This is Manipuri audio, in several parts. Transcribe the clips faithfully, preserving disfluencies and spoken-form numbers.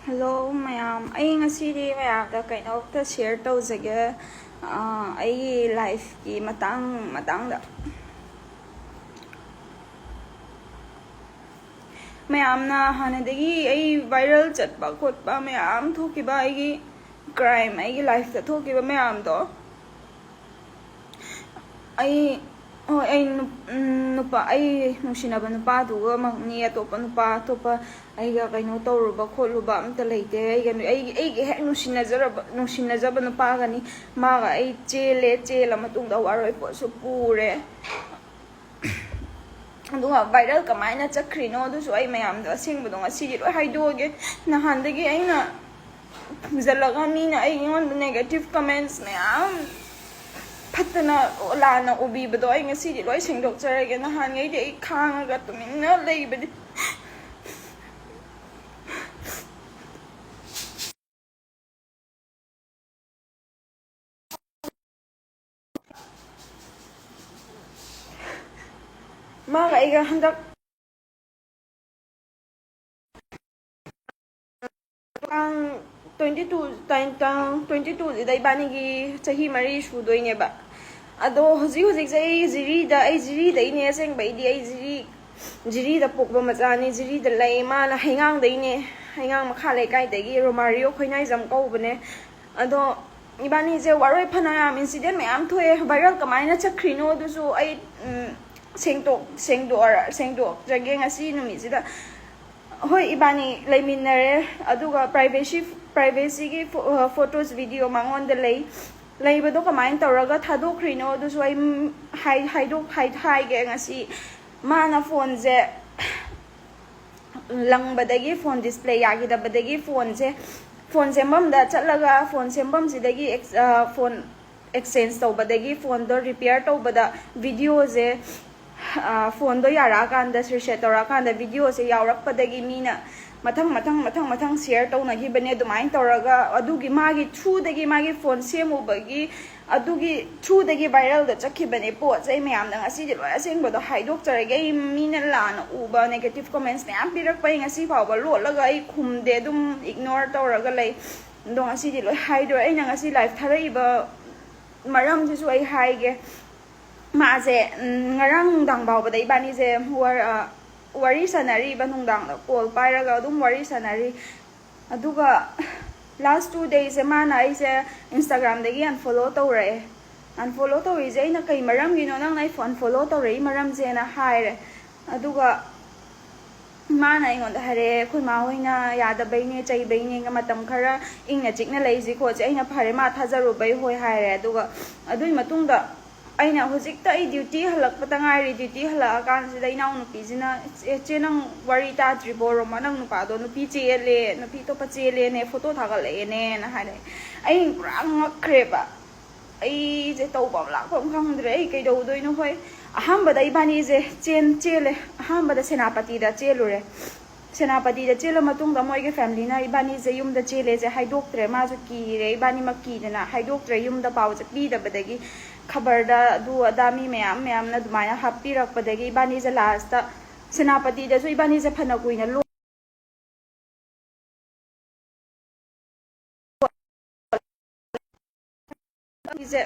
ꯍꯜꯂꯣ ꯃꯌꯥꯝ, ꯑꯩ ꯉꯁꯤꯗꯤ ꯃꯌꯥꯝꯗ ꯀꯩꯅꯣꯝꯇ ꯁꯤꯌꯔ ꯇꯧꯖꯒꯦ, ꯑꯥ, ꯑꯩꯒꯤ ꯂꯥꯏꯐꯀꯤ ꯃꯇꯥꯡ ꯃꯇꯥꯡꯗ꯫ ꯃꯌꯥꯝꯅ ꯍꯥꯟꯅꯗꯒꯤ ꯑꯩ ꯚꯥꯏꯔꯦꯜ ꯆꯠꯄ ꯈꯣꯠꯄ ꯃꯌꯥꯝ ꯊꯣꯛꯈꯤꯕ, ꯑꯩꯒꯤ ꯀ꯭ꯔꯥꯏꯝ, ꯑꯩꯒꯤ ꯂꯥꯏꯐꯇ ꯊꯣꯛꯈꯤꯕ ꯃꯌꯥꯝꯗꯣ, ꯑꯩ, ꯍꯣꯏ, ꯑꯩ ꯅꯨꯞ-, ꯎꯝ, ꯅꯨꯄꯥ, ꯑꯩ ꯅꯨꯡꯁꯤꯅꯕ ꯅꯨꯄꯥꯗꯨꯒꯃꯛꯅꯤ, ꯑꯇꯣꯞꯄ ꯅꯨꯄꯥ, ꯑꯇꯣꯞꯄ ꯑꯩꯒ ꯀꯩꯅꯣ ꯇꯧꯔꯨꯕ ꯈꯣꯠꯂꯨꯕ ꯑꯝꯇ ꯂꯩꯇꯦ꯫ ꯑꯩꯒ ꯅꯨ-, ꯑꯩꯒꯤ, ꯑꯩꯒꯤ ꯍꯦꯛ ꯅꯨꯡꯁꯤꯅꯖꯔꯕ, ꯅꯨꯡꯁꯤꯅꯖꯕ ꯅꯨꯄꯥꯒꯅꯤ꯫ ꯃꯥꯒ ꯑꯩ ꯆꯦꯜꯂꯦ, ꯆꯦꯜꯂ ꯃꯇꯨꯡꯗ ꯋꯥꯔꯣꯏ ꯄꯣꯠꯁꯨ ꯄꯨꯔꯦ꯫ ꯑꯗꯨꯒ ꯚꯥꯏꯔꯦꯜ ꯀꯃꯥꯏꯅ ꯆꯠꯈ꯭ꯔꯤꯅꯣ ꯑꯗꯨꯁꯨ ꯑꯩ ꯃꯌꯥꯝꯗꯣ ꯑꯁꯦꯡꯕꯗꯣ ꯉꯁꯤꯗꯤ ꯂꯣꯏ ꯍꯥꯏꯗꯣꯛꯑꯒꯦ꯫ ꯅꯍꯥꯟꯗꯒꯤ ꯑꯩꯅ ꯐꯨꯝꯖꯤꯜꯂꯒ ꯃꯤꯅ ꯑꯩꯉꯣꯟꯗ ꯅꯦꯒꯦꯇꯤꯚ ꯀꯃꯦꯟꯠꯁ ꯃꯌꯥꯝ, ꯐꯠꯇꯅ ꯂꯥꯟꯅ ꯎꯕꯤꯕꯗꯣ ꯑꯩ ꯉꯁꯤꯗꯤ ꯂꯣꯏ ꯁꯦꯡꯗꯣꯛꯆꯔꯒꯦ꯫ ꯅꯍꯥꯟꯉꯩꯗꯤ ꯑꯩ ꯈꯥꯡꯉꯒ ꯇꯨꯃꯤꯟꯅ ꯂꯩꯕꯅꯤ꯫ ꯃꯥꯒ ꯑꯩꯒ ꯍꯟꯗꯛ ꯇꯥꯡ ꯇ꯭ꯋꯦꯟꯇꯤ ꯇꯨ, ꯇꯥꯡ, ꯇꯥꯡ ꯇ꯭ꯋꯦꯟꯇꯤ ꯇꯨꯁꯤꯗ ꯏꯕꯥꯅꯤꯒꯤ ꯆꯍꯤ ꯃꯔꯤ ꯁꯨꯗꯣꯏꯅꯦꯕ꯫ ꯑꯗꯣ ꯍꯧꯖꯤꯛ ꯍꯧꯖꯤꯛꯁꯦ ꯑꯩ ꯖꯤꯔꯤꯗ, ꯑꯩ ꯖꯤꯔꯤꯗꯩꯅꯦ ꯑꯁꯦꯡꯕꯩꯗꯤ꯫ ꯑꯩ ꯖꯤꯔꯤ, ꯖꯤꯔꯤꯗ ꯄꯣꯛꯄ ꯃꯆꯥꯅꯤ, ꯖꯤꯔꯤꯗ ꯂꯩ꯫ ꯃꯥꯅ ꯍꯩꯉꯥꯡꯗꯩꯅꯦ, ꯍꯩꯉꯥꯡ ꯃꯈꯥ ꯂꯩꯀꯥꯏꯗꯒꯤ, ꯔꯣꯃꯥꯔꯤꯌꯣ ꯈꯣꯏꯅꯥꯏꯖꯝ ꯀꯧꯕꯅꯦ꯫ ꯑꯗꯣ ꯏꯕꯥꯅꯤꯁꯦ ꯋꯥꯔꯣꯏ ꯐꯅꯌꯥꯝ ꯏꯟꯁꯤꯗꯦꯟ ꯃꯌꯥꯝ ꯊꯣꯛꯑꯦ꯫ ꯚꯥꯏꯔꯦꯜ ꯀꯃꯥꯏꯅ ꯆꯠꯈ꯭ꯔꯤꯅꯣ ꯑꯗꯨꯁꯨ ꯑꯩ, ꯎꯝ, ꯁꯦꯡꯗꯣꯛ-, ꯁꯦꯡꯗꯣꯛꯑ-, ꯁꯦꯡꯗꯣꯛꯆꯒꯦ ꯉꯁꯤ ꯅꯨꯃꯤꯠꯁꯤꯗ꯫ ꯍꯣꯏ, ꯏꯕꯥꯅꯤ ꯂꯩꯃꯤꯟꯅꯔꯦ, ꯑꯗꯨꯒ ꯄ꯭ꯔꯥꯏꯚꯦꯁꯤ, ꯄ꯭ꯔꯥꯏꯚꯦꯁꯤꯒꯤ ꯐꯣ-, ꯑ, ꯐꯣꯇꯣꯁ, ꯚꯤꯗꯤꯑꯣ ꯃꯉꯣꯟꯗ ꯂꯩ꯫ ꯂꯩꯕꯗꯣ ꯀꯃꯥꯏꯅ ꯇꯧꯔꯒ ꯊꯥꯗꯣꯛꯈ꯭ꯔꯤꯅꯣ ꯑꯗꯨꯁꯨ ꯑꯩ, ꯎꯝ, ꯍꯥꯏ-, ꯍꯥꯏꯗꯣꯛ-, ꯍꯥꯏ-, ꯍꯥꯏꯒꯦ꯫ ꯉꯁꯤ ꯃꯥꯅ ꯐꯣꯟꯁꯦ ꯂꯪꯕꯗꯒꯤ, ꯐꯣꯟ ꯗꯤꯁꯄ꯭ꯂꯦ ꯌꯥꯈꯤꯗꯕꯗꯒꯤ ꯐꯣꯟꯁꯦ, ꯐꯣꯟ ꯁꯦꯝꯐꯝꯗ ꯆꯠꯂꯒ ꯐꯣꯟ ꯁꯦꯝꯐꯝꯁꯤꯗꯒꯤ ꯑꯦꯛꯁ-, ꯑ, ꯐꯣꯟ ꯑꯦꯛꯁꯆꯦꯟꯖ ꯇꯧꯕꯗꯒꯤ, ꯐꯣꯟꯗꯣ ꯔꯤꯄꯤꯌꯔ ꯇꯧꯕꯗ ꯚꯤꯗꯤꯑꯣꯁꯦ, ꯑ, ꯐꯣꯟꯗꯣ ꯌꯥꯔꯛꯑꯀꯥꯟꯗ, ꯔꯤꯁꯦꯠ ꯇꯧꯔꯛꯑꯀꯥꯟꯗ ꯚꯤꯗꯤꯑꯣꯁꯦ ꯌꯥꯎꯔꯛꯄꯗꯒꯤ ꯃꯤꯅ ꯃꯊꯪ ꯃꯊꯪ ꯃꯊꯪ ꯃꯊꯪ ꯁꯤꯌꯔ ꯇꯧꯅꯈꯤꯕꯅꯦ꯫ ꯑꯗꯨꯃꯥꯏꯅ ꯇꯧꯔꯒ ꯑꯗꯨꯒꯤ ꯃꯥꯒꯤ ꯊ꯭ꯔꯨꯗꯒꯤ, ꯃꯥꯒꯤ ꯐꯣꯟ ꯁꯦꯝꯃꯨꯕꯒꯤ ꯑꯗꯨꯒꯤ ꯊ꯭ꯔꯨꯗꯒꯤ ꯚꯥꯏꯔꯦꯜꯗ ꯆꯠꯈꯤꯕꯅꯦ ꯄꯣꯠꯁꯦ꯫ ꯑꯩ ꯃꯌꯥꯝꯅ ꯉꯁꯤꯗꯤ ꯂꯣꯏ ꯑꯁꯦꯡꯕꯗꯣ ꯍꯥꯏꯗꯣꯛꯆꯔꯒꯦ꯫ ꯑꯩ ꯃꯤꯅ ꯂꯥꯟꯅ ꯎꯕ ꯅꯦꯒꯦꯇꯤꯞ ꯀꯣꯃꯦꯟꯁ ꯃꯌꯥꯝ ꯄꯤꯔꯛꯄ ꯑꯩ ꯉꯁꯤ ꯐꯥꯎꯕ ꯂꯣꯠꯂꯒ ꯑꯩ ꯈꯨꯝꯗꯦ, ꯑꯗꯨꯝ ꯏꯒꯅꯣꯔ ꯇꯧꯔꯒ ꯂꯩ꯫ ꯑꯗꯣ ꯉꯁꯤꯗꯤ ꯂꯣꯏ ꯍꯥꯏꯗꯣꯔꯦ꯫ ꯑꯩꯅ ꯉꯁꯤ ꯂꯥꯏꯐ ꯊꯥꯔꯛꯏꯕ ꯃꯔꯝꯁꯤꯁꯨ ꯑꯩ ꯍꯥꯏꯒꯦ꯫ ꯃꯥꯁꯦ ꯎꯝ, ꯉꯔꯥꯡ ꯅꯨꯡꯗꯥꯡ ꯐꯥꯎꯕꯗ ꯏꯕꯥꯅꯤꯁꯦ ꯋꯥꯔ- ꯑ, ꯋꯥꯔꯤ ꯁꯥꯟꯅꯔꯤꯕ, ꯅꯨꯡꯗꯥꯡꯗ ꯀꯣꯜ ꯄꯥꯏꯔꯒ ꯑꯗꯨꯝ ꯋꯥꯔꯤ ꯁꯥꯟꯅꯔꯤ꯫ ꯑꯗꯨꯒ ꯂꯥꯁ ꯇꯨ ꯗꯦꯁꯁꯦ ꯃꯥꯅ ꯑꯩꯁꯦ ꯏꯟꯁꯇꯥꯒ꯭ꯔꯥꯝꯗꯒꯤ ꯑꯟꯐꯣꯂꯣ ꯇꯧꯔꯛꯑꯦ꯫ ꯑꯟꯐꯣꯂꯣ ꯇꯧꯔꯤꯁꯦ ꯑꯩꯅ ꯀꯩ ꯃꯔꯝꯒꯤꯅꯣ ꯅꯪꯅ ꯑꯩ ꯑꯟꯐꯣꯂꯣ ꯇꯧꯔꯛꯏ ꯃꯔꯝꯁꯦꯅ ꯍꯥꯏꯔꯦ꯫ ꯑꯗꯨꯒ ꯃꯥꯅ ꯑꯩꯉꯣꯟꯗ ꯍꯥꯏꯔꯛꯑꯦ, "ꯑꯩꯈꯣꯏ ꯃꯥ ꯍꯣꯏꯅ ꯌꯥꯗꯕꯩꯅꯦ, ꯆꯩꯕꯩꯅꯦ, ꯃꯇꯝ ꯈꯔ ꯏꯪꯅ ꯆꯤꯛꯅ ꯂꯩꯁꯤ ꯈꯣꯠꯁꯤ"꯫ ꯑꯩꯅ "ꯐꯔꯦ, ꯃꯥ ꯊꯥꯖꯔꯨꯕꯩ ꯍꯣꯏ" ꯍꯥꯏꯔꯦ꯫ ꯑꯗꯨꯒ ꯑꯗꯨꯒꯤ ꯃꯇꯨꯡꯗ ꯑꯩꯅ ꯍꯧꯖꯤꯛꯇ ꯑꯩ ꯗ꯭ꯌꯨꯇꯤ ꯍꯜꯂꯛꯄꯗ ꯉꯥꯏꯔꯤ꯫ ꯗ꯭ꯌꯨꯇꯤ ꯍꯜꯂꯛꯑꯀꯥꯟꯁꯤꯗ ꯏꯅꯥꯎꯅꯨꯄꯤꯁꯤꯅ, "ꯆꯦ, ꯆꯦ, ꯅꯪ ꯋꯥꯔꯤ ꯇꯥꯗ꯭ꯔꯤꯕꯣ? ꯔꯣꯃꯥ, ꯅꯪ ꯅꯨꯄꯥꯗꯣ ꯅꯨꯄꯤ ꯆꯦꯜꯂꯦ, ꯅꯨꯄꯤ ꯑꯇꯣꯞꯄ ꯆꯦꯜꯂꯦꯅꯦ, ꯐꯣꯇꯣ ꯊꯥꯒꯠꯂꯛꯑꯦꯅꯦꯅ" ꯍꯥꯏꯔꯛꯑꯦ꯫ ꯑꯩ ꯄꯨꯔꯥ ꯉꯛꯈ꯭ꯔꯦꯕ꯫ ꯑꯩꯁꯦ ꯇꯧꯐꯝ ꯂꯥꯛꯐꯝ ꯈꯪꯗ꯭ꯔꯦ꯫ ꯑꯩ ꯀꯩꯗꯧꯗꯣꯏꯅꯣ? ꯍꯣꯏ, ꯑꯍꯥꯟꯕꯗ ꯏꯕꯥꯅꯤꯁꯦ ꯆꯦꯟ ꯆꯦꯜꯂꯦ꯫ ꯑꯍꯥꯟꯕꯗ ꯁꯦꯅꯥꯄꯇꯤꯗ ꯆꯦꯜꯂꯨꯔꯦ꯫ ꯁꯦꯅꯥꯄꯇꯤꯗ ꯆꯦꯜꯂ ꯃꯇꯨꯡꯗ ꯃꯣꯏꯒꯤ ꯐꯦꯃꯤꯂꯤꯅ ꯏꯕꯥꯅꯤꯁꯦ ꯌꯨꯝꯗ ꯆꯦꯜꯂꯦꯁꯦ ꯍꯥꯏꯗꯣꯛꯇ꯭ꯔꯦ꯫ ꯃꯥꯁꯨ ꯀꯤꯔꯦ, ꯏꯕꯥꯅꯤꯃꯛ ꯀꯤꯗꯅ ꯍꯥꯏꯗꯣꯛꯇ꯭ꯔꯦ꯫ ꯌꯨꯝꯗ ꯄꯥꯎꯁꯦ ꯄꯤꯗꯕꯗꯒꯤ, ꯈꯕꯔꯗ ꯑꯗꯨ ꯑꯗꯥ ꯃꯤ ꯃꯌꯥꯝ ꯃꯌꯥꯝꯅ ꯑꯗꯨꯃꯥꯏꯅ ꯍꯥꯞꯄꯤꯔꯛꯄꯗꯒꯤ ꯏꯕꯥꯅꯤꯁꯦ ꯂꯥꯁꯇ ꯁꯦꯅꯥꯄꯇꯤꯗꯁꯨ ꯏꯕꯥꯅꯤꯁꯦ ꯐꯅ ꯀꯨꯏꯅ ꯂꯣ- ꯁꯦ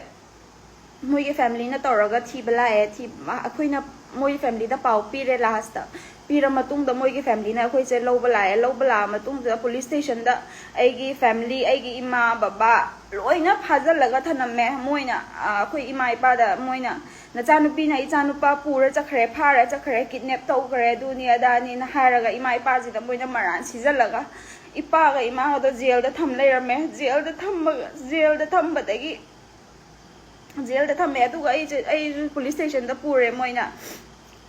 ꯃꯣꯏꯒꯤ ꯐꯦꯃꯤꯂꯤꯅ ꯇꯧꯔꯒ ꯊꯤꯕ ꯂꯥꯛꯑꯦ꯫ ꯊꯤ-, ꯑꯩꯈꯣꯏꯅ ꯃꯣꯏꯒꯤ ꯐꯦꯃꯤꯂꯤꯗ ꯄꯥꯎ ꯄꯤꯔꯦ꯫ ꯂꯥꯁꯇ ꯄꯤꯔ ꯃꯇꯨꯡꯗ ꯃꯣꯏꯒꯤ ꯐꯦꯃꯤꯂꯤꯅ ꯑꯩꯈꯣꯏꯁꯦ ꯂꯧꯕ ꯂꯥꯛꯑꯦ꯫ ꯂꯧꯕ ꯂꯥꯛꯑ ꯃꯇꯨꯡꯗ ꯄꯨꯂꯤꯁ ꯁ꯭ꯇꯦꯁꯟꯗ ꯑꯩꯒꯤ ꯐꯦꯃꯤꯂꯤ, ꯑꯩꯒꯤ ꯏꯃꯥ, ꯕꯕꯥ ꯂꯣꯏꯅ ꯐꯥꯖꯤꯜꯂꯒ ꯊꯅꯝꯃꯦ꯫ ꯃꯣꯏꯅ, ꯑ, ꯑꯩꯈꯣꯏ ꯏꯃꯥ ꯏꯄꯥꯗ ꯃꯣꯏꯅ, "ꯅꯆꯥꯅꯨꯄꯤꯅ ꯏꯆꯥꯅꯨꯄꯥ ꯄꯨꯔ ꯆꯠꯈ꯭ꯔꯦ, ꯐꯥꯔ ꯆꯠꯈ꯭ꯔꯦ, ꯀꯤꯗꯅꯦꯞ ꯇꯧꯈ꯭ꯔꯦ, ꯑꯗꯨꯅꯤ ꯑꯗꯥꯅꯤꯅ" ꯍꯥꯏꯔꯒ ꯏꯃꯥ ꯏꯄꯥꯁꯤꯗ ꯃꯣꯏꯅ ꯃꯔꯥꯟ ꯁꯤꯖꯜꯂꯒ ꯏꯄꯥꯒ ꯏꯃꯥꯒꯗꯣ ꯖꯦꯜꯗ ꯊꯝ ꯂꯩꯔꯝꯃꯦ꯫ ꯖꯦꯜꯗ ꯊꯝꯕꯒ, ꯖꯦꯜꯗ ꯊꯝꯕꯗꯒꯤ, ꯖꯦꯜꯗ ꯊꯝꯃꯦ꯫ ꯑꯗꯨꯒ ꯑꯩꯁꯦ, ꯑꯩꯁꯨ ꯄꯨꯂꯤꯁ ꯁ꯭ꯇꯦꯁꯟꯗ ꯄꯨꯔꯦ ꯃꯣꯏꯅ꯫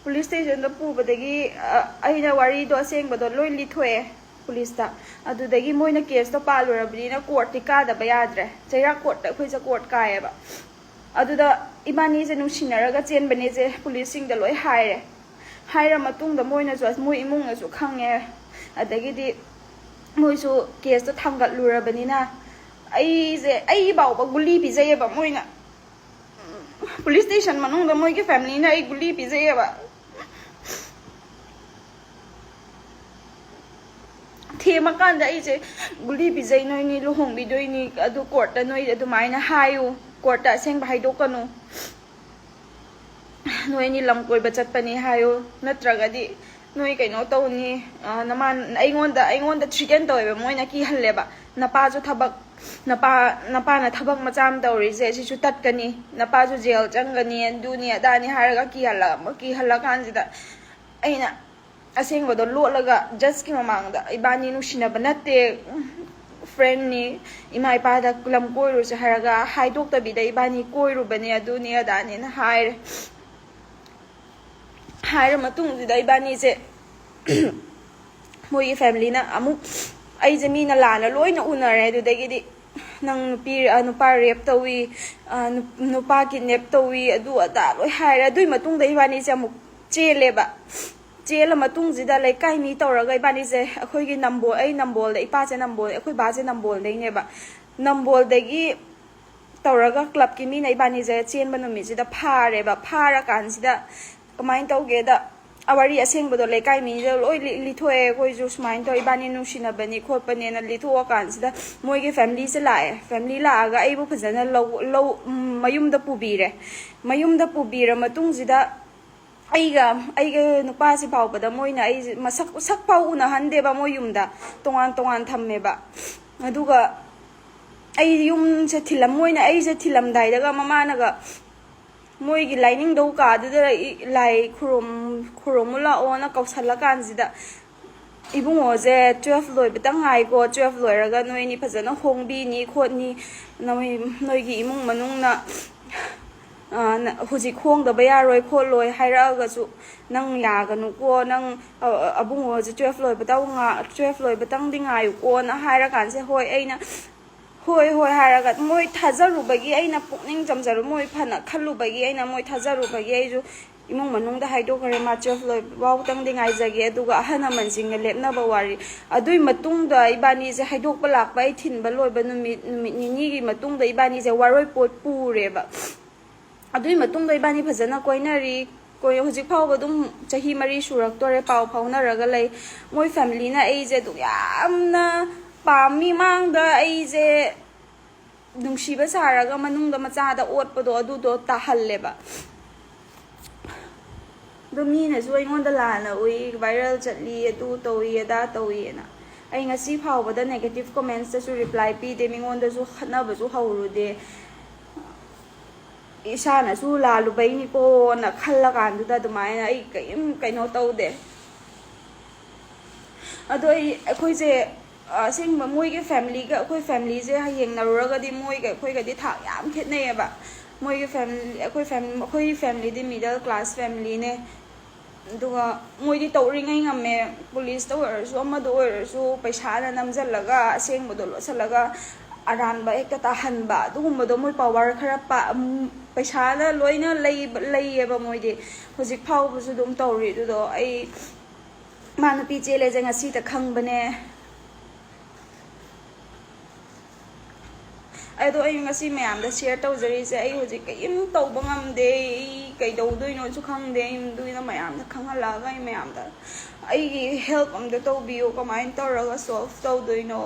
ꯄꯨꯂꯤꯁ ꯁ꯭ꯇꯦꯁꯟꯗ ꯄꯨꯕꯗꯒꯤ, ꯑ, ꯑꯩꯅ ꯋꯥꯔꯤꯗꯣ ꯑꯁꯦꯡꯕꯗꯣ ꯂꯣꯏ ꯂꯤꯊꯣꯛꯑꯦ ꯄꯨꯂꯤꯁꯇ꯫ ꯑꯗꯨꯗꯒꯤ ꯃꯣꯏꯅ ꯀꯦꯁꯇꯣ ꯄꯥꯜꯂꯨꯔꯕꯅꯤꯅ ꯀꯣꯔꯠꯇꯤ ꯀꯥꯗꯕ ꯌꯥꯗ꯭ꯔꯦ꯫ ꯆꯩꯔꯥꯛ ꯀꯣꯔꯠꯇ ꯑꯩꯈꯣꯏꯁꯦ ꯀꯣꯔꯠ ꯀꯥꯏꯌꯦꯕ꯫ ꯑꯗꯨꯗ ꯏꯕꯥꯅꯤꯁꯦ ꯅꯨꯡꯁꯤꯅꯔꯒ ꯆꯦꯟꯕꯅꯦꯁꯦ ꯄꯨꯂꯤꯁꯁꯤꯡꯗ ꯂꯣꯏ ꯍꯥꯏꯔꯦ꯫ ꯍꯥꯏꯔ ꯃꯇꯨꯡꯗ ꯃꯣꯏꯅꯁꯨ ꯑꯁ-, ꯃꯣꯏ ꯏꯃꯨꯡꯅꯁꯨ ꯈꯪꯉꯦ꯫ ꯑꯗꯒꯤꯗꯤ ꯃꯣꯏꯁꯨ ꯀꯦꯁꯇꯣ ꯊꯥꯡꯒꯠꯂꯨꯔꯕꯅꯤꯅ ꯑꯩꯁꯦ, ꯑꯩ ꯐꯥꯎꯕ ꯒꯨꯂꯤ ꯄꯤꯖꯩꯌꯦꯕ ꯃꯣꯏꯅ꯫ ꯄꯨꯂꯤꯁ ꯁ꯭ꯇꯦꯁꯟ ꯃꯅꯨꯡꯗ ꯃꯣꯏꯒꯤ ꯐꯦꯃꯤꯂꯤꯅ ꯑꯩ ꯒꯨꯂꯤ ꯄꯤꯖꯩꯌꯦꯕ꯫ ꯊꯦꯝꯃꯀꯥꯟꯗ ꯑꯩꯁꯦ ꯒꯨꯂꯤ ꯄꯤꯖꯩ, ꯅꯣꯏꯅꯤ ꯂꯨꯍꯣꯡꯕꯤꯗꯣꯏꯅꯤ, ꯑꯗꯨ ꯀꯣꯔꯠꯇ ꯅꯣꯏ ꯑꯗꯨꯃꯥꯏꯅ ꯍꯥꯏꯌꯨ, ꯀꯣꯔꯠꯇ ꯑꯁꯦꯡꯕ ꯍꯥꯏꯗꯣꯛꯀꯅꯨ, ꯅꯣꯏ ꯑꯅꯤ ꯂꯝ ꯀꯣꯏꯕ ꯆꯠꯄꯅꯤ ꯍꯥꯏꯌꯨ, ꯅꯠꯇ꯭ꯔꯒꯗꯤ ꯅꯣꯏ ꯀꯩꯅꯣ ꯇꯧꯅꯤ, ꯑ, ꯅꯃꯥꯟ-, ꯑꯩꯉꯣꯟꯗ, ꯑꯩꯉꯣꯟꯗ ꯊ꯭ꯔꯤꯇꯦꯟ ꯇꯧꯋꯦꯕ, ꯃꯣꯏꯅ ꯀꯤꯍꯜꯂꯦꯕ꯫ "ꯅꯄꯥꯁꯨ ꯊꯕꯛ, ꯅꯄꯥ, ꯅꯄꯥꯅ ꯊꯕꯛ ꯃꯆꯥ ꯑꯃ ꯇꯧꯔꯤꯁꯦ, ꯁꯤꯁꯨ ꯇꯠꯀꯅꯤ, ꯅꯄꯥꯁꯨ ꯖꯦꯜ ꯆꯪꯒꯅꯤ, ꯑꯗꯨꯅꯤ ꯑꯗꯥꯅꯤ" ꯍꯥꯏꯔꯒ ꯀꯤꯍꯜꯂ-, ꯀꯤꯍꯜꯂꯀꯥꯟꯁꯤꯗ ꯑꯩꯅ ꯑꯁꯦꯡꯕꯗꯣ ꯂꯣꯠꯂꯒ ꯖꯁꯀꯤ ꯃꯃꯥꯡꯗ, "ꯏꯕꯥꯅꯤ ꯅꯨꯡꯁꯤꯅꯕ ꯅꯠꯇꯦ, ꯐ꯭ꯔꯦꯟꯅꯤ, ꯏꯃꯥ ꯏꯄꯥꯗ ꯂꯝ ꯀꯣꯏꯔꯨꯁꯦ ꯍꯥꯏꯔꯒ ꯍꯥꯏꯗꯣꯛꯇꯕꯤꯗ ꯏꯕꯥꯅꯤ ꯀꯣꯏꯔꯨꯕꯅꯦ, ꯑꯗꯨꯅꯤ ꯑꯗꯥꯅꯦꯅ" ꯍꯥꯏꯔꯦ꯫ ꯍꯥꯏꯔ ꯃꯇꯨꯡꯁꯤꯗ ꯏꯕꯥꯅꯤꯁꯦ ꯃꯣꯏꯒꯤ ꯐꯦꯃꯤꯂꯤꯅ ꯑꯃꯨꯛ, ꯑꯩꯁꯦ ꯃꯤꯅ ꯂꯥꯟꯅ ꯂꯣꯏꯅ ꯎꯅꯔꯦ꯫ ꯑꯗꯨꯗꯒꯤꯗꯤ, "ꯅꯪ ꯅꯨꯄꯤ, ꯑ, ꯅꯨꯄꯥ ꯔꯦꯞ ꯇꯧꯏ, ꯑ, ꯅꯨ-, ꯅꯨꯄꯥ ꯀꯤꯗꯅꯦꯞ ꯇꯧꯏ", ꯑꯗꯨ ꯑꯗꯥ ꯂꯣꯏ ꯍꯥꯏꯔꯦ꯫ ꯑꯗꯨꯏ ꯃꯇꯨꯡꯗ ꯏꯕꯥꯅꯤꯁꯦ ꯑꯃꯨꯛ ꯆꯦꯜꯂꯦꯕ꯫ ꯆꯦꯜꯂ ꯃꯇꯨꯡꯁꯤꯗ ꯂꯩꯀꯥꯏ ꯃꯤ ꯇꯧꯔꯒ ꯏꯕꯥꯅꯤꯁꯦ, ꯑꯩꯈꯣꯏꯒꯤ ꯅꯝꯕꯣꯜ, ꯑꯩ ꯅꯝꯕꯣꯜꯗ, ꯏꯄꯥꯁꯦ ꯅꯝꯕꯣꯜ, ꯑꯩꯈꯣꯏ ꯕꯥꯁꯦ ꯅꯝꯕꯣꯜꯗꯩꯅꯦꯕ꯫ ꯅꯝꯕꯣꯜꯗꯒꯤ ꯇꯧꯔꯒ ꯀ꯭ꯂꯕꯀꯤ ꯃꯤꯅ ꯏꯕꯥꯅꯤꯁꯦ ꯆꯦꯟꯕ ꯅꯨꯃꯤꯠꯁꯤꯗ ꯐꯥꯔꯦꯕ꯫ ꯐꯥꯔꯀꯥꯟꯁꯤꯗ ꯀꯃꯥꯏꯅ ꯇꯧꯒꯦꯗ, ꯋꯥꯔꯤ ꯑꯁꯦꯡꯕꯗꯣ ꯂꯩꯀꯥꯏ ꯃꯤꯗ ꯂꯣꯏ ꯂꯤ-, ꯂꯤꯊꯣꯛꯑꯦ꯫ "ꯑꯩꯈꯣꯏꯁꯨ ꯁꯨꯃꯥꯏꯅ ꯇꯧ, ꯏꯕꯥꯅꯤ ꯅꯨꯡꯁꯤꯅꯕꯅꯤ ꯈꯣꯠꯄꯅꯦꯅ" ꯂꯤꯊꯣꯛꯑꯀꯥꯟꯁꯤꯗ ꯃꯣꯏꯒꯤ ꯐꯦꯃꯤꯂꯤꯁꯦ ꯂꯥꯛꯑꯦ꯫ ꯐꯦꯃꯤꯂꯤ ꯂꯥꯛꯑꯒ ꯑꯩꯕꯨ ꯐꯖꯅ ꯂꯧ, ꯂꯧ, ꯎꯝ, ꯃꯌꯨꯝꯗ ꯄꯨꯕꯤꯔꯦ꯫ ꯃꯌꯨꯝꯗ ꯄꯨꯕꯤꯔ ꯃꯇꯨꯡꯁꯤꯗ ꯑꯩꯒ, ꯑꯩꯒ ꯅꯨꯄꯥꯁꯤ ꯐꯥꯎꯕꯗ ꯃꯣꯏꯅ ꯑꯩꯁꯦ ꯃꯁꯛ, ꯁꯛ ꯐꯥꯎ ꯎꯅꯍꯟꯗꯦꯕ꯫ ꯃꯣꯏ ꯌꯨꯝꯗ ꯇꯣꯉꯥꯟ ꯇꯣꯉꯥꯟ ꯊꯝꯃꯦꯕ꯫ ꯑꯗꯨꯒ ꯑꯩ ꯌꯨꯝꯁꯦ ꯊꯤꯜꯂꯝ-, ꯃꯣꯏꯅ ꯑꯩꯁꯦ ꯊꯤꯜꯂꯝꯗꯥꯏꯗꯒ ꯃꯃꯥꯅꯒ ꯃꯣꯏꯒꯤ ꯂꯥꯏꯅꯤꯡꯗꯧ ꯀꯥꯗꯨꯗ ꯏ-, ꯂꯥꯏ ꯈꯨꯔꯨꯝ-, ꯈꯨꯔꯨꯝꯃꯨ ꯂꯥꯛꯑꯣꯅ ꯀꯧꯁꯜꯂꯀꯥꯟꯁꯤꯗ, "ꯏꯕꯨꯡꯉꯣꯁꯦ ꯇꯨꯋꯦꯜꯐ ꯂꯣꯏꯕꯇ ꯉꯥꯏꯀꯣ, ꯇꯨꯋꯦꯜꯐ ꯂꯣꯏꯔꯒ ꯅꯣꯏ ꯑꯅꯤ ꯐꯖꯅ ꯍꯣꯡꯕꯤꯅꯤ ꯈꯣꯠꯅꯤ, ꯅꯣꯏ, ꯅꯣꯏꯒꯤ ꯏꯃꯨꯡ ꯃꯅꯨꯡꯅ, ꯑ, ꯅ-, ꯍꯧꯖꯤꯛ ꯍꯣꯡꯗꯕ ꯌꯥꯔꯣꯏ ꯈꯣꯠꯂꯣꯏ ꯍꯥꯏꯔꯛꯑꯒꯁꯨ ꯅꯪ ꯌꯥꯒꯅꯨꯀꯣ, ꯅꯪ, ꯑ, ꯑ, ꯑꯕꯨꯡꯉꯣꯁꯦ ꯇꯨꯋꯦꯜꯐ ꯂꯣꯏꯕꯇ ꯉꯥ-, ꯇꯨꯋꯦꯜꯐ ꯂꯣꯏꯕꯇꯪꯗꯤ ꯉꯥꯏꯌꯨꯀꯣꯅ" ꯍꯥꯏꯔꯀꯥꯟꯁꯦ, ꯍꯣꯏ, ꯑꯩꯅ ꯍꯣꯏ, ꯍꯣꯏ ꯍꯥꯏꯔꯒ ꯃꯣꯏ ꯊꯥꯖꯔꯨꯕꯒꯤ, ꯑꯩꯅ ꯄꯨꯛꯅꯤꯡ ꯆꯝꯖꯔꯨ-, ꯃꯣꯏ ꯐꯅ ꯈꯜꯂꯨꯕꯒꯤ, ꯑꯩꯅ ꯃꯣꯏ ꯊꯥꯖꯔꯨꯕꯒꯤ ꯑꯩꯁꯨ ꯏꯃꯨꯡ ꯃꯅꯨꯡꯗ ꯍꯥꯏꯗꯣꯛꯈ꯭ꯔꯦ, ꯃꯥ ꯇꯨꯋꯦꯜꯐ ꯂꯣꯏꯕ ꯐꯥꯎꯇꯪꯗꯤ ꯉꯥꯏꯖꯒꯦ, ꯑꯗꯨꯒ ꯑꯍꯜ ꯂꯃꯟꯁꯤꯡꯒ ꯂꯦꯞꯅꯕ ꯋꯥꯔꯤ꯫ ꯑꯗꯨꯏ ꯃꯇꯨꯡꯗ ꯏꯕꯥꯅꯤꯁꯦ ꯍꯥꯏꯗꯣꯛꯄ ꯂꯥꯛꯄ ꯑꯩ ꯊꯤꯟꯕ ꯂꯣꯏꯕ ꯅꯨꯃꯤꯠ, ꯅꯨꯃꯤꯠ ꯅꯤꯅꯤꯒꯤ ꯃꯇꯨꯡꯗ ꯏꯕꯥꯅꯤꯁꯦ ꯋꯥꯔꯣꯏꯄꯣꯠ ꯄꯨꯔꯦꯕ꯫ ꯑꯗꯨꯏ ꯃꯇꯨꯡꯗ ꯏꯕꯥꯅꯤ ꯐꯖꯅ ꯀꯣꯏꯅꯔꯤ꯫ ꯀꯣꯏ-, ꯍꯧꯖꯤꯛ ꯐꯥꯎꯕ ꯑꯗꯨꯝ ꯆꯍꯤ ꯃꯔꯤ ꯁꯨꯔꯛꯇꯣꯔꯦ ꯄꯥꯎ ꯐꯥꯎꯅꯔꯒ ꯂꯩ꯫ ꯃꯣꯏ ꯐꯦꯃꯤꯂꯤꯅ ꯑꯩꯁꯦ ꯑꯗꯨꯛ ꯌꯥꯝꯅ ꯄꯥꯝꯃꯤ, ꯃꯥꯡꯗ ꯑꯩꯁꯦ ꯅꯨꯡꯁꯤꯕ ꯁꯥꯔꯒ ꯃꯅꯨꯡꯗ ꯃꯆꯥꯗ ꯑꯣꯠꯄꯗꯣ ꯑꯗꯨꯗꯣ ꯇꯥꯍꯜꯂꯦꯕ꯫ ꯑꯗꯣ ꯃꯤꯅꯁꯨ ꯑꯩꯉꯣꯟꯗ ꯂꯥꯟꯅ ꯎꯏ, ꯚꯥꯏꯔꯦꯜ ꯆꯠꯂꯤ, ꯑꯗꯨ ꯇꯧꯏ, ꯑꯗꯥ ꯇꯧꯏꯅ꯫ ꯑꯩ ꯉꯁꯤ ꯐꯥꯎꯕꯗ ꯅꯦꯒꯦꯇꯤꯚ ꯀꯣꯃꯦꯟꯁꯇꯁꯨ ꯔꯤꯄ꯭ꯂꯥꯏ ꯄꯤꯗꯦ, ꯃꯤꯉꯣꯟꯗꯁꯨ ꯈꯠꯅꯕꯁꯨ ꯍꯧꯔꯨꯗꯦ꯫ ꯏꯁꯥꯅꯁꯨ ꯂꯥꯜꯂꯨꯕꯩꯅꯤꯀꯣꯅ ꯈꯜꯂꯀꯥꯟꯗꯨꯗ ꯑꯗꯨꯃꯥꯏꯅ ꯑꯩ ꯀꯔꯤꯝ ꯀꯩꯅꯣ ꯇꯧꯗꯦ꯫ ꯑꯗꯣ ꯑꯩ, ꯑꯩꯈꯣꯏꯁꯦ, ꯑꯁꯦꯡꯕ ꯃꯣꯏꯒꯤ ꯐꯦꯃꯤꯂꯤꯒ ꯑꯩꯈꯣꯏ ꯐꯦꯃꯤꯂꯤꯁꯦ ꯌꯦꯡꯅꯔꯨꯔꯒꯗꯤ ꯃꯣꯏꯒ ꯑꯩꯈꯣꯏꯒꯗꯤ ꯊꯥꯛ ꯌꯥꯝ ꯈꯦꯠꯅꯩꯌꯦꯕ꯫ ꯃꯣꯏꯒꯤ ꯐꯦꯃꯤꯂꯤ, ꯑꯩꯈꯣꯏ ꯐꯦꯝ-, ꯑꯩꯈꯣꯏꯒꯤ ꯐꯦꯃꯤꯂꯤꯗꯤ ꯃꯤꯗꯜ ꯀ꯭ꯂꯥꯁ ꯐꯦꯃꯤꯂꯤꯅꯦ꯫ ꯑꯗꯨꯒ ꯃꯣꯏꯗꯤ ꯇꯧꯔꯤꯉꯩ ꯉꯝꯃꯦ, ꯄꯨꯂꯤꯁꯇ ꯑꯣꯏꯔꯁꯨ ꯑꯃꯗ ꯑꯣꯏꯔꯁꯨ ꯄꯩꯁꯥꯅ ꯅꯝꯁꯤꯜꯂꯒ ꯑꯁꯦꯡꯕꯗꯣ ꯂꯣꯠꯁꯤꯜꯂꯒ ꯑꯔꯥꯟꯕ ꯍꯦꯛꯇ ꯇꯥꯍꯟꯕ, ꯑꯗꯨꯒꯨꯝꯕꯗꯣ ꯃꯣꯏ ꯄꯋꯥꯔ ꯈꯔ ꯄꯥ-, ꯎꯝ, ꯄꯩꯁꯥꯅ ꯂꯣꯏꯅ ꯂꯩꯕ-, ꯂꯩꯌꯦꯕ ꯃꯣꯏꯗꯤ꯫ ꯍꯧꯖꯤꯛ ꯐꯥꯎꯕꯁꯨ ꯑꯗꯨꯝ ꯇꯧꯔꯤ꯫ ꯑꯗꯨꯗꯣ ꯑꯩ ꯃꯥ ꯅꯨꯄꯤ ꯆꯦꯜꯂꯦꯁꯦ ꯉꯁꯤꯇ ꯈꯪꯕꯅꯦ꯫ ꯑꯗꯣ ꯑꯩ ꯉꯁꯤ ꯃꯌꯥꯝꯗ ꯁꯤꯌꯔ ꯇꯧꯖꯔꯤꯁꯦ, ꯑꯩ ꯍꯧꯖꯤꯛ ꯀꯔꯤꯝ ꯇꯧꯕ ꯉꯝꯗꯦ, ꯑꯩ ꯀꯩꯗꯧꯗꯣꯏꯅꯣꯁꯨ ꯈꯪꯗꯦ꯫ ꯑꯩ ꯑꯗꯨꯒꯤꯅ ꯃꯌꯥꯝꯗ ꯈꯪꯍꯜꯂꯛꯑꯒ ꯑꯩ ꯃꯌꯥꯝꯗ ꯑꯩꯒꯤ ꯍꯦꯜꯞ ꯑꯝꯇ ꯇꯧꯕꯤꯌꯨ, ꯀꯃꯥꯏꯅ ꯇꯧꯔꯒ ꯁꯣꯜꯞ ꯇꯧꯗꯣꯏꯅꯣ,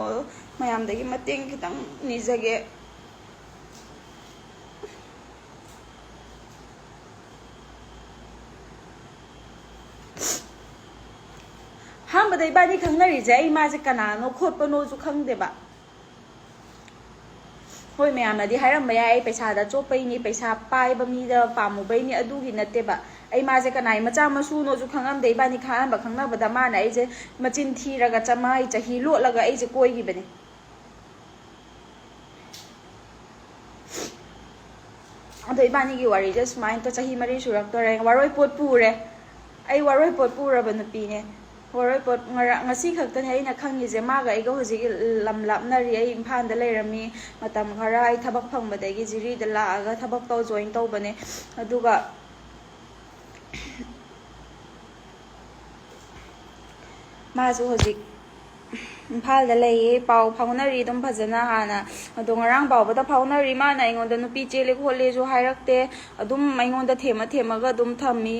ꯃꯌꯥꯝꯗꯒꯤ ꯃꯇꯦꯡ ꯈꯤꯇꯪ ꯅꯤꯖꯒꯦ꯫ ꯑꯍꯥꯟꯕꯗ ꯏꯕꯥꯅꯤ ꯈꯪꯅꯔꯤꯁꯦ ꯑꯩ ꯃꯥꯁꯦ ꯀꯅꯥꯅꯣ ꯈꯣꯠꯄꯅꯣꯁꯨ ꯈꯪꯗꯦꯕ꯫ ꯍꯣꯏ, ꯃꯌꯥꯝꯅꯗꯤ ꯍꯥꯏꯔꯝꯕ ꯌꯥꯏ, ꯑꯩ ꯄꯩꯁꯥꯗ ꯆꯣꯞꯄꯩꯅꯤ, ꯄꯩꯁꯥ ꯄꯥꯏꯕ ꯃꯤꯗ ꯄꯥꯝꯃꯨꯕꯩꯅꯤ, ꯑꯗꯨꯒꯤ ꯅꯠꯇꯦꯕ꯫ ꯑꯩ ꯃꯥꯁꯦ ꯀꯅꯥꯏ ꯃꯆꯥ ꯃꯁꯨꯅꯣꯁꯨ ꯈꯪꯉꯝꯗꯦ꯫ ꯏꯕꯥꯅꯤ ꯑꯍꯥꯟꯕ ꯈꯪꯅꯕꯗ ꯃꯥꯅ ꯑꯩꯁꯦ ꯃꯆꯤꯟ ꯊꯤꯔꯒ ꯆꯃꯥꯏ ꯆꯍꯤ ꯂꯣꯠꯂꯒ ꯑꯩꯁꯦ ꯀꯣꯏꯈꯤꯕꯅꯦ꯫ ꯑꯗꯣ ꯏꯕꯥꯅꯤꯒꯤ ꯋꯥꯔꯤꯁꯦ ꯁꯨꯃꯥꯏꯅ ꯇꯧ-, ꯆꯍꯤ ꯃꯔꯤ ꯁꯨꯔꯛꯇꯣꯔꯦ꯫ ꯋꯥꯔꯣꯏ ꯄꯣꯠ ꯄꯨꯔꯦ꯫ ꯑꯩ ꯋꯥꯔꯣꯏ ꯄꯣꯠ ꯄꯨꯔꯕ ꯅꯨꯄꯤꯅꯦ꯫ ꯋꯥꯔꯣꯏ ꯄꯣꯠ ꯉꯔꯥꯡ, ꯉꯁꯤ ꯈꯛꯇꯅꯦ ꯑꯩꯅ ꯈꯪꯉꯤꯁꯦ꯫ ꯃꯥꯒ ꯑꯩꯒ ꯍꯧꯖꯤꯛ ꯂꯝ ꯂꯥꯞꯅꯔꯤ꯫ ꯑꯩ ꯏꯝꯐꯥꯜꯗ ꯂꯩꯔꯝꯃꯤ ꯃꯇꯝ ꯈꯔ꯫ ꯑꯩ ꯊꯕꯛ ꯐꯪꯕꯗꯒꯤ ꯖꯤꯔꯤꯗ ꯂꯥꯛꯑꯒ ꯊꯕꯛ ꯇꯧ ꯖꯣꯏꯟ ꯇꯧꯕꯅꯦ꯫ ꯑꯗꯨꯒ ꯃꯥꯁꯨ ꯍꯧꯖꯤꯛ ꯏꯝꯐꯥꯜꯗ ꯂꯩꯌꯦ꯫ ꯄꯥꯎ ꯐꯥꯎꯅꯔꯤ ꯑꯗꯨꯝ ꯐꯖꯅ ꯍꯥꯟꯅ꯫ ꯑꯗꯣ ꯉꯔꯥꯡ ꯐꯥꯎꯕꯗ ꯐꯥꯎꯅꯔꯤ꯫ ꯃꯥꯅ ꯑꯩꯉꯣꯟꯗ ꯅꯨꯄꯤ ꯆꯦꯜꯂꯦ ꯈꯣꯠꯂꯦꯁꯨ ꯍꯥꯏꯔꯛꯇꯦ꯫ ꯑꯗꯨꯝ ꯑꯩꯉꯣꯟꯗ ꯊꯦꯝꯃ ꯊꯦꯝꯃꯒ ꯑꯗꯨꯝ ꯊꯝꯃꯤ꯫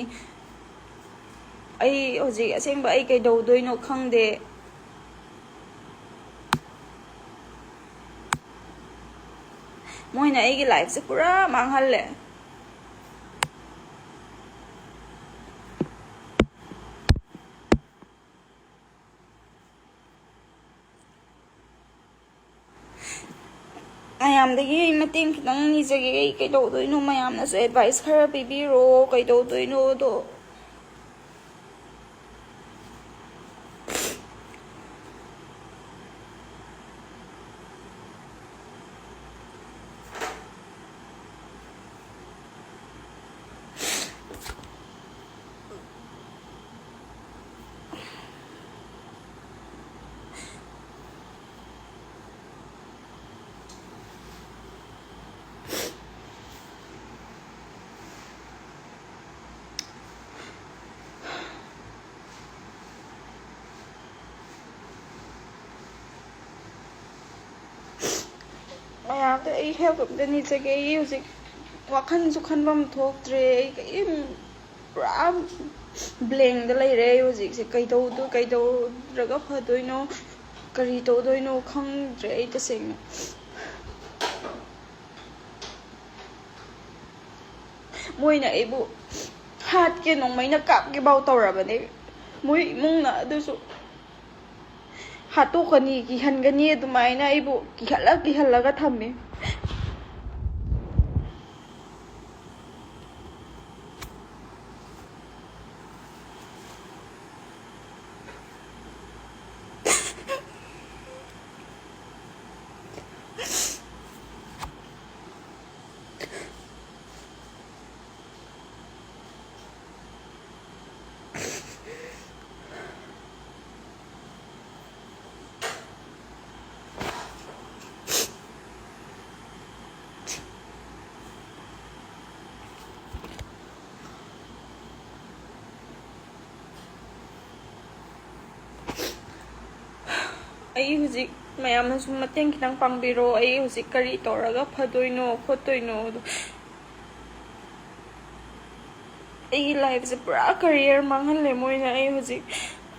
ꯑꯩ ꯍꯧꯖꯤꯛ ꯑꯁꯦꯡꯕ ꯑꯩ ꯀꯩꯗꯧꯗꯣꯏꯅꯣ ꯈꯪꯗꯦ꯫ ꯃꯣꯏꯅ ꯑꯩꯒꯤ ꯂꯥꯏꯐꯁꯦ ꯄꯨꯔꯥ ꯃꯥꯡꯍꯜꯂꯦ꯫ ꯃꯌꯥꯝꯗꯒꯤ ꯃꯇꯦꯡ ꯈꯤꯇꯪ ꯅꯤꯖꯒꯦ꯫ ꯑꯩ ꯀꯩꯗꯧꯗꯣꯏꯅꯣ? ꯃꯌꯥꯝꯅꯁꯨ ꯑꯦꯗꯚꯥꯏꯁ ꯈꯔ ꯄꯤꯕꯤꯔꯣ, ꯀꯩꯗꯧꯗꯣꯏꯅꯣꯗꯣ꯫ ꯃꯌꯥꯝꯗ ꯑꯩ ꯍꯦꯜꯞ ꯑꯝꯇ ꯅꯤꯖꯒꯦ꯫ ꯑꯩ ꯍꯧꯖꯤꯛ ꯋꯥꯈꯜꯁꯨ ꯈꯟꯐꯝ ꯊꯣꯛꯇ꯭ꯔꯦ꯫ ꯑꯩ ꯀꯔꯤꯝ, ꯄꯨꯔꯥ ꯕ꯭ꯂꯦꯡꯗ ꯂꯩꯔꯦ ꯑꯩ ꯍꯧꯖꯤꯛꯁꯦ꯫ ꯀꯩꯗꯧꯗꯣ-, ꯀꯩꯗꯧꯔꯒ ꯐꯗꯣꯏꯅꯣ, ꯀꯔꯤ ꯇꯧꯗꯣꯏꯅꯣ ꯈꯪꯗ꯭ꯔꯦ ꯑꯩ ꯇꯁꯦꯡꯅ꯫ ꯃꯣꯏꯅ ꯑꯩꯕꯨ ꯍꯥꯠꯀꯦ, ꯅꯣꯡꯃꯩꯅ ꯀꯥꯞꯀꯦ ꯐꯥꯎ ꯇꯧꯔꯕꯅꯦ ꯃꯣꯏ ꯏꯃꯨꯡꯅ꯫ ꯑꯗꯨꯁꯨ ꯍꯥꯠꯇꯣꯛꯀꯅꯤ, ꯀꯤꯍꯟꯒꯅꯤ, ꯑꯗꯨꯃꯥꯏꯅ ꯑꯩꯕꯨ ꯀꯤꯍꯜꯂ ꯀꯤꯍꯜꯂꯒ ꯊꯝꯃꯦ꯫ ꯑꯩ ꯍꯧꯖꯤꯛ, ꯃꯌꯥꯝꯅꯁꯨ ꯃꯇꯦꯡ ꯈꯤꯇꯪ ꯄꯥꯡꯕꯤꯔꯣ, ꯑꯩ ꯍꯧꯖꯤꯛ ꯀꯔꯤ ꯇꯧꯔꯒ ꯐꯗꯣꯏꯅꯣ ꯈꯣꯠꯇꯣꯏꯅꯣ ꯑꯗꯣ꯫ ꯑꯩꯒꯤ ꯂꯥꯏꯐꯁꯦ ꯄꯨꯔꯥ ꯀꯔꯤꯌꯔ ꯃꯥꯡꯍꯜꯂꯦ ꯃꯣꯏꯅ꯫ ꯑꯩ ꯍꯧꯖꯤꯛ,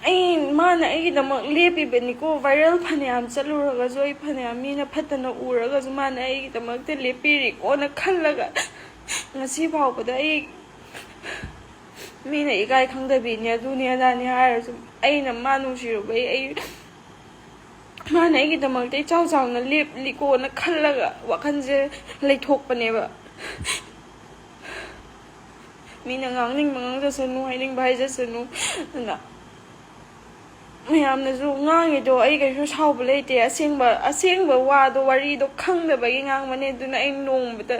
ꯑꯩ, ꯃꯥꯅ ꯑꯩꯒꯤꯗꯃꯛ ꯂꯦꯞꯄꯤꯕꯅꯤꯀꯣ, ꯚꯥꯏꯔꯦꯜ ꯐꯅꯌꯥꯝ ꯆꯠꯂꯨꯔꯒꯁꯨ, ꯑꯩ ꯐꯅꯌꯥꯝ ꯃꯤꯅ ꯐꯠꯇꯅ ꯎꯔꯒꯁꯨ, ꯃꯥꯅ ꯑꯩꯒꯤꯗꯃꯛꯇ ꯂꯦꯞꯄꯤꯔꯤꯀꯣꯅ ꯈꯜꯂꯒ ꯉꯁꯤ ꯐꯥꯎꯕꯗ ꯑꯩ, ꯃꯤꯅ ꯏꯀꯥꯏ ꯈꯪꯗꯕꯤꯅꯦ, ꯑꯗꯨꯅꯦ ꯑꯗꯥꯅꯦ ꯍꯥꯏꯔꯁꯨ, ꯑꯩꯅ ꯃꯥ ꯅꯨꯡꯁꯤꯔꯨꯕꯩ, ꯑꯩ, ꯃꯥꯅ ꯑꯩꯒꯤꯗꯃꯛꯇ ꯏꯆꯥꯎ ꯆꯥꯎꯅ ꯂꯦꯞꯂꯤꯀꯣꯅ ꯈꯜꯂꯒ ꯋꯥꯈꯜꯁꯦ ꯂꯩꯊꯣꯛꯄꯅꯦꯕ꯫ ꯃꯤꯅ ꯉꯥꯡꯅꯤꯡꯕ ꯉꯥꯡꯖꯁꯅꯨ, ꯍꯥꯏꯅꯤꯡꯕ ꯍꯥꯏꯖꯁꯅꯨ꯫ ꯑꯗꯨꯅ ꯃꯌꯥꯝꯅꯁꯨ ꯉꯥꯡꯉꯤꯗꯣ ꯑꯩ ꯀꯩꯁꯨ ꯁꯥꯎꯕ ꯂꯩꯇꯦ꯫ ꯑꯁꯦꯡꯕ, ꯑꯁꯦꯡꯕ ꯋꯥꯗꯣ, ꯋꯥꯔꯤꯗꯣ ꯈꯪꯗꯕꯒꯤ ꯉꯥꯡꯕꯅꯦ꯫ ꯑꯗꯨꯅ ꯑꯩ ꯅꯣꯡꯃꯗ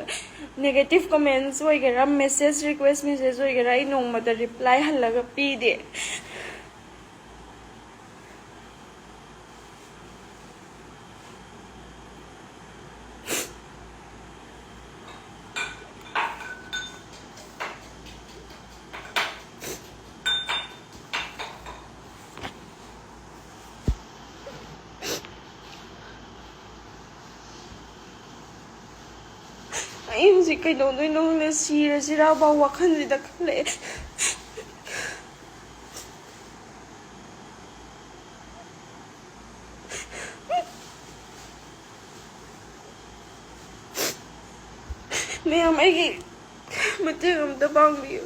negative comments ꯑꯣꯏꯒꯦꯔꯥ, message, request message ꯑꯣꯏꯒꯦꯔꯥ, ꯑꯩ ꯅꯣꯡꯃꯗ reply ꯍꯜꯂꯒ ꯄꯤꯗꯦ꯫ ꯑꯩ ꯍꯧꯖꯤꯛ ꯀꯩꯗꯧꯗꯣꯏꯅꯣ ꯈꯪꯗꯦ, ꯁꯤꯔꯁꯤꯔꯥ ꯐꯥꯎ ꯋꯥꯈꯜꯁꯤꯗ ꯈꯜꯂꯛꯑꯦ꯫ ꯃꯌꯥꯝ, ꯑꯩꯒꯤ ꯃꯇꯦꯡ ꯑꯝꯇ ꯄꯥꯡꯕꯤꯌꯨ꯫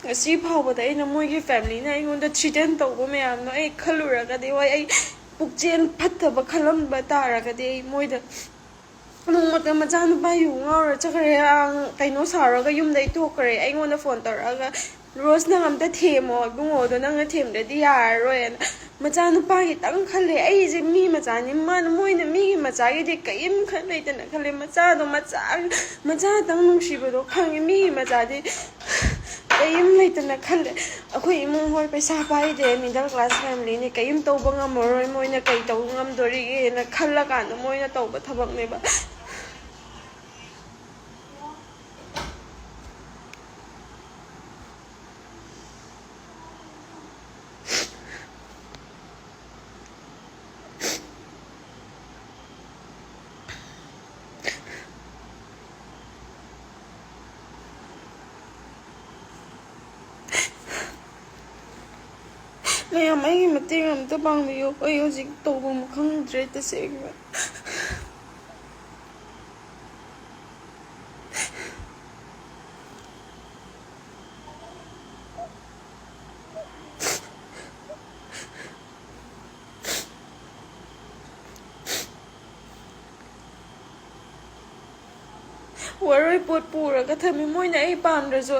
ꯉꯁꯤ ꯐꯥꯎꯕꯗ ꯑꯩꯅ, ꯃꯣꯏꯒꯤ ꯐꯦꯃꯤꯂꯤꯅ ꯑꯩꯉꯣꯟꯗ threaten ꯇꯧꯕ ꯃꯌꯥꯝꯗꯣ ꯑꯩ ꯈꯜꯂꯨꯔꯒꯗꯤ, ꯍꯣꯏ, ꯑꯩ ꯄꯨꯛꯆꯦꯜ ꯐꯠꯇꯕ ꯈꯜꯂꯝꯕ ꯇꯥꯔꯒꯗꯤ, ꯑꯩ ꯃꯣꯏꯗ, ꯅꯣꯡꯃꯇ ꯃꯆꯥꯅꯨꯄꯥ ꯌꯨ ꯉꯥꯎꯔ ꯆꯠꯈ꯭ꯔꯦ, ꯑ, ꯀꯩꯅꯣ ꯁꯥꯎꯔꯒ ꯌꯨꯝꯗꯩ ꯊꯣꯛꯈ꯭ꯔꯦ, ꯑꯩꯉꯣꯟꯗ ꯐꯣꯟ ꯇꯧꯔꯛꯑꯒ, "ꯔꯣꯁ, ꯅꯪ ꯑꯝꯇ ꯊꯦꯝꯃꯣ ꯏꯕꯨꯡꯉꯣꯗꯣ, ꯅꯪꯅ ꯊꯦꯝꯗ꯭ꯔꯗꯤ ꯌꯥꯔꯔꯣꯏꯅ"꯫ ꯃꯆꯥꯅꯨꯄꯥꯒꯤꯇꯪ ꯈꯜꯂꯦ꯫ ꯑꯩꯁꯦ ꯃꯤ ꯃꯆꯥꯅꯤ, ꯃꯥꯅ, ꯃꯣꯏꯅ ꯃꯤꯒꯤ ꯃꯆꯥꯒꯤꯗꯤ ꯀꯔꯤꯝ ꯈꯟ ꯂꯩꯇꯅ ꯈꯜꯂꯦ꯫ ꯃꯆꯥꯗꯣ ꯃꯆꯥ, ꯃꯆꯥꯇꯪ ꯅꯨꯡꯁꯤꯕꯗꯣ ꯈꯪꯉꯦ꯫ ꯃꯤꯒꯤ ꯃꯆꯥꯗꯤ ꯀꯔꯤꯝ ꯂꯩꯇꯅ ꯈꯜꯂꯦ꯫ ꯑꯩꯈꯣꯏ ꯏꯃꯨꯡ ꯍꯣꯏ ꯄꯩꯁꯥ ꯄꯥꯏꯗꯦ, middle class family ꯅꯤ, ꯀꯔꯤꯝ ꯇꯧꯕ ꯉꯝꯃꯔꯣꯏ, ꯃꯣꯏꯅ ꯀꯔꯤ ꯇꯧꯕ ꯉꯝꯗꯣꯔꯤꯒꯦꯅ ꯈꯜꯂꯀꯥꯟꯗ ꯃꯣꯏꯅ ꯇꯧꯕ ꯊꯕꯛꯅꯦꯕ꯫ ꯃꯌꯥꯝ, ꯑꯩꯒꯤ ꯃꯇꯦꯡ ꯑꯝꯇ ꯄꯥꯡꯕꯤꯌꯨ꯫ ꯑꯩ ꯍꯧꯖꯤꯛ ꯇꯧꯐꯝ ꯈꯪꯗ꯭ꯔꯦ, ꯇꯁꯦꯡꯅ꯫ ꯋꯥꯔꯣꯏ ꯄꯣꯠ ꯄꯨꯔꯒ ꯊꯝꯃꯤ꯫ ꯃꯣꯏꯅ ꯑꯩ ꯄꯥꯝꯗ꯭ꯔꯁꯨ,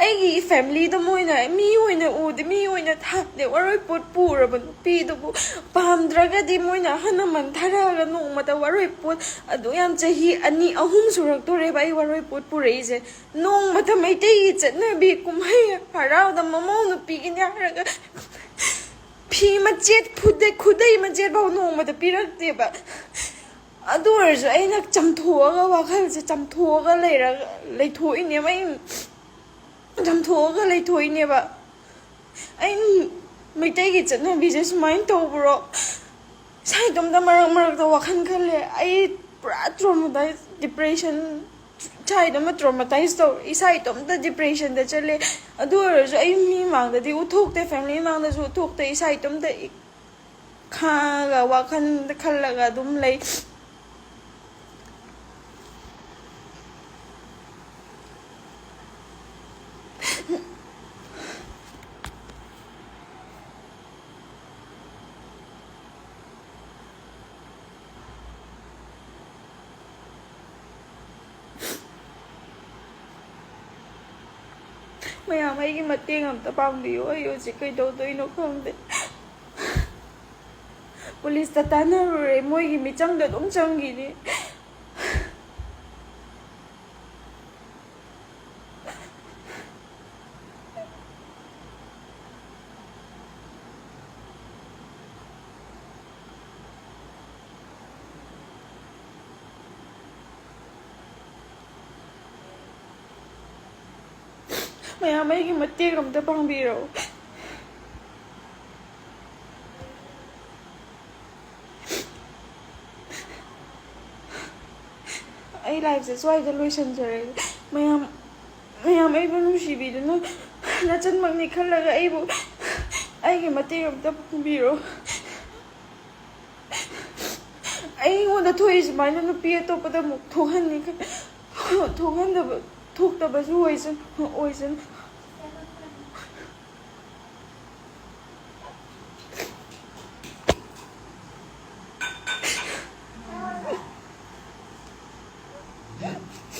ꯑꯩꯒꯤ family ꯗ ꯃꯣꯏꯅ ꯃꯤ ꯑꯣꯏꯅ ꯎꯗꯦ, ꯃꯤ ꯑꯣꯏꯅ ꯊꯥꯗꯦ꯫ ꯋꯥꯔꯣꯏ ꯄꯣꯠ ꯄꯨꯔꯕ ꯅꯨꯄꯤꯗꯨꯕꯨ ꯄꯥꯝꯗ꯭ꯔꯒꯗꯤ, ꯃꯣꯏꯅ ꯑꯍꯜ ꯂꯃꯟ ꯊꯥꯔꯛꯑꯒ ꯅꯣꯡꯃꯇ ꯋꯥꯔꯣꯏ ꯄꯣꯠ ꯑꯗꯨ ꯌꯥꯝ ꯆꯍꯤ ꯑꯅꯤ ꯑꯍꯨꯝ ꯁꯨꯔꯛꯇꯣꯔꯦꯕ ꯑꯩ ꯋꯥꯔꯣꯏ ꯄꯣꯠ ꯄꯨꯔꯛꯏꯁꯦ꯫ ꯅꯣꯡꯃꯇ ꯃꯩꯇꯩꯒꯤ ꯆꯠꯅꯕꯤ ꯀꯨꯝꯍꯩ ꯍꯔꯥꯎꯗ ꯃꯃꯧ ꯅꯨꯄꯤꯒꯤꯅꯦ ꯍꯥꯏꯔꯒ ꯐꯤ ꯃꯆꯦꯠ, ꯈꯨꯗꯩ, ꯈꯨꯗꯩ ꯃꯆꯦꯠ ꯐꯥꯎ ꯅꯣꯡꯃꯇ ꯄꯤꯔꯛꯇꯦꯕ꯫ ꯑꯗꯨ ꯑꯣꯏꯔꯁꯨ ꯑꯩꯅ ꯆꯝꯊꯣꯛꯑꯒ, ꯋꯥꯈꯜꯁꯦ ꯆꯝꯊꯣꯛꯑꯒ ꯂꯩꯔꯒ, ꯂꯩꯊꯣꯛꯏꯅꯦꯕ꯫ ꯑꯩ ꯆꯝꯊꯣꯛꯑꯒ ꯂꯩꯊꯣꯛꯏꯅꯦꯕ꯫ ꯑꯩ ꯃꯩꯇꯩꯒꯤ ꯆꯠꯅꯕꯤꯁꯦ ꯁꯨꯃꯥꯏꯅ ꯇꯧꯕ꯭ꯔꯣ? ꯏꯁꯥ ꯏꯇꯣꯝꯇ ꯃꯔꯛ ꯃꯔꯛꯇ ꯋꯥꯈꯜ ꯈꯜꯂꯦ꯫ ꯑꯩ ꯄꯨꯔꯥ traumatized, depression, ꯏꯁꯥ ꯏꯇꯣꯝꯇ traumatized ꯇꯧꯔꯦ꯫ ꯏꯁꯥ ꯏꯇꯣꯝꯇ depression ꯗ ꯆꯠꯂꯦ꯫ ꯑꯗꯨ ꯑꯣꯏꯔꯁꯨ ꯑꯩ ꯃꯤ ꯃꯥꯡꯗꯗꯤ ꯎꯠꯊꯣꯛꯇꯦ, family ꯃꯥꯡꯗꯁꯨ ꯎꯠꯊꯣꯛꯇꯦ꯫ ꯏꯁꯥ ꯏꯇꯣꯝꯇ ꯏ-, ꯈꯥꯡꯉꯒ, ꯋꯥꯈꯜꯗ ꯈꯜꯂꯒ ꯑꯗꯨꯝ ꯂꯩ꯫ ꯃꯌꯥꯝ, ꯑꯩꯒꯤ ꯃꯇꯦꯡ ꯑꯝꯇ ꯄꯥꯡꯕꯤꯌꯨ꯫ ꯑꯩ ꯍꯧꯖꯤꯛ ꯀꯩꯗꯧꯗꯣꯏꯅꯣ ꯈꯪꯗꯦ꯫ ꯄꯨꯂꯤꯁꯇ ꯇꯥꯟꯅꯔꯨꯔꯦ, ꯃꯣꯏꯒꯤ ꯃꯤꯆꯪꯗ ꯑꯗꯨꯝ ꯆꯪꯈꯤꯅꯤ꯫ ꯃꯌꯥꯝ, ꯑꯩꯒꯤ ꯃꯇꯦꯡ ꯑꯝꯇ ꯄꯥꯡꯕꯤꯔꯣ꯫ ꯑꯩ ꯂꯥꯏꯐꯁꯦ ꯁ꯭ꯋꯥꯏꯗ ꯂꯣꯏꯁꯤꯟꯖꯔꯒꯦ꯫ ꯃꯌꯥꯝ, ꯃꯌꯥꯝ ꯑꯩꯕꯨ ꯅꯨꯡꯁꯤꯕꯤꯗꯨꯅ, ꯅꯆꯟꯃꯛꯅꯤ ꯈꯜꯂꯒ ꯑꯩꯕꯨ, ꯑꯩꯒꯤ ꯃꯇꯦꯡ ꯑꯝꯇ ꯄꯥꯡꯕꯤꯔꯣ꯫ ꯑꯩꯉꯣꯟꯗ ꯊꯣꯛꯏ ꯁꯨꯃꯥꯏꯅ ꯅꯨꯄꯤ ꯑꯇꯣꯞꯄꯗ ꯑꯃꯨꯛ ꯊꯣꯛꯍꯟꯅꯤ ꯈ-, ꯊꯣꯛꯍꯟꯗꯕ, ꯊꯣꯛꯇꯕꯁꯨ ꯑꯣꯏꯁꯅꯨ, ꯑꯣꯏꯁꯅꯨ꯫